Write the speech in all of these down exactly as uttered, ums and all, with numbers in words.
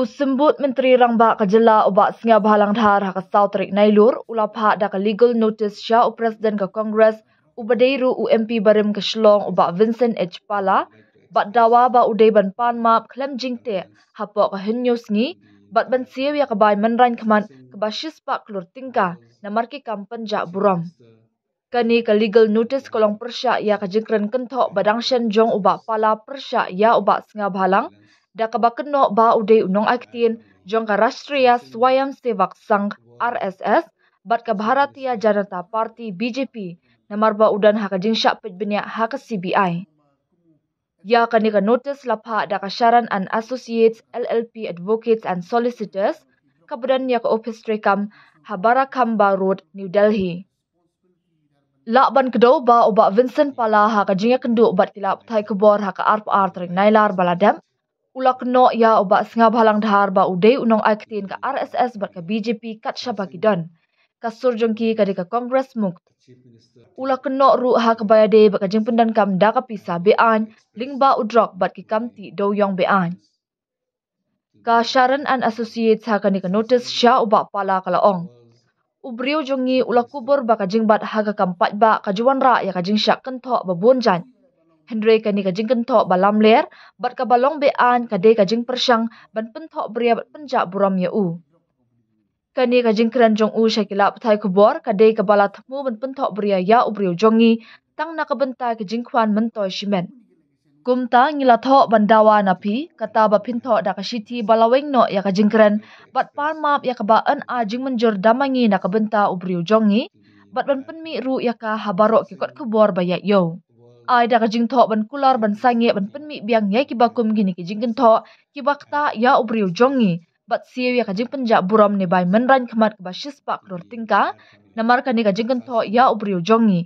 U Symbud Myntri Rangbah ka jylla u Bah Sniawbhalang Dhar ha ka saw tarik Nailur u la phah da ka legal notice sha u President ka Congress, u ba dei ruh u M P barim ka Shillong u Bah Vincent H Pala, bad dawa ba u dei ban pan map khlem jingteh hapoh ka hynñiew sngi, bad ban siew ïa ka bai mynraiñ khmat kaba shispah klur tyngka namar ki kam pynjah burom. Kane ka legal notice ka long pyrshah ïa ka jingkren kynthoh ba dang shen jong u Bah Pala pyrshah ïa u Bah Sniawbhalang, da kaba kynnoh ba u dei u nongai ktien jong ka Rashtriya Swayamsevak Sangh, R S S, bad ka Bharatiya Janata Party, B J P, namar ba u don ha ka jingshah peit bniah ha ka C B I. Ïa kane ka notice la phah da ka Sharan and Associates L L P Advocates and Solicitors, kaba don ïa ka ophis treikam ha Barakhamba Road, New Delhi. Lah ban kdew ba u Bah Vincent Pala ha ka jingïakynduh bad ki lad pathai khubor ha ka arphew ar tarik Nailar ba la dep, u la kynnoh ïa u Bah Sniawbhalang Dhar ba u dei u nongai ktien ka R S S bad ka B J P kat shaba ki don. Ka sur jong ki ka dei ka Congress Mukt. U la kynnoh ruh ha kaba ïadei bad ka jingpyndonkam da ka pisa be-aiñ lyngba u drok bad ki kam tih dewïong be-aiñ. Ka Sharan and Associates ha kane ka notice sha u Bah Pala ka la ong: U briew jong ngi u la kubur ba ka jingbat ha ka kam paidbah ka ju wanrah ïa ka jingshah kynthoh ba bun jait. Hynrei kane ka jingkynthoh ba lamler bad kaba long be-aiñ ka dei ka jingpyrshang ban pynthohbria bad pynjah burom ïa u. Kane ka jingkren jong u sha ki lad pathai khubor ka dei kaba la thmu ban pynthohbria ïa u briew jong ngi tang na ka bynta ki jingkhwan myntoi shimet. Kumta ngi la thoh ban dawa na phi, kata ba phin thoh da ka shithi ba la weng noh ïa ka jingkren bad pan map ïa kaba yn ai jingmynjur da ma ngi na ka bynta u briew jong ngi, bad ban pynmih ruh ïa ka ha baroh ki kot khubor ba ïaid ïew. Ai da ka jingthoh ban kular ban sangeh ban pynmih biang ïa kiba kum kine ki jingkynthoh kiba ktah ïa u briew jong ngi, bad siew ïa ka jingpynjah burom ne bai mynraiñ khmat kaba shispah klur tyngka namar kane ka jingkynthoh ïa u briew jong ngi.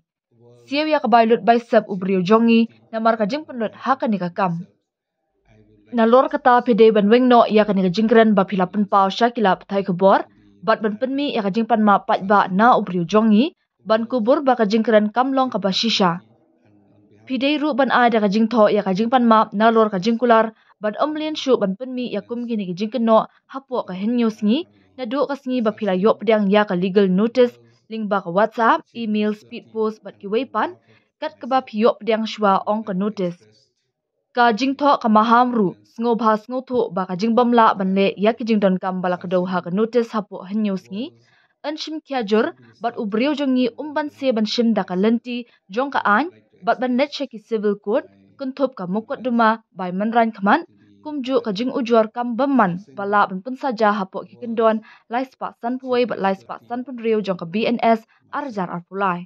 Siew ïa ka bai lut bai sep u briew jong ngi namar ka jingpynlut ha kane ka kam. Nalor kata phi dei ban weng noh ïa kane ka jingkren ba phi la pynpaw sha ki lad pathai khubor bad ban pynmih ïa ka jingpan map paidbah na u briew jong ngi, ban kubur ba ka jingkren kam long kaba shisha. Phi dei ruh ban ai da ka jingthoh ïa ka jingpan map nalor ka jingkular ban ym lien shuh ban pynmih ïa kum kine ki jingkynnoh hapoh ka hynñiew sngi, naduh ka sngi ba phi la ïoh pdiang ïa ka legal notice lyngba ka WhatsApp, email, speed post bad kiwei pat, kat kaba phi ïoh pdiang shuwa, ong ka notice. Ka jingthoh ka maham ruh, sngewbha sngewthuh ba ka jingbym lah ban leh ïa ki jingdonkam ba la kdew ha ka notice hapoh hynñiew sngi, yn shim khia jur bad u briew jong ngi um banse ban shim da ka lynti jong ka aiñ bad ban leit sha ki civil court, kynthup ka mukotduma bai mynraiñ khmat, kumjuh ka jingujor kam bymman ba lah ban pynsaja hapoh ki kyndon lai spah sanphew wei bad lai spah sanphew hynriew jong ka B N S ar hajar arphew lai.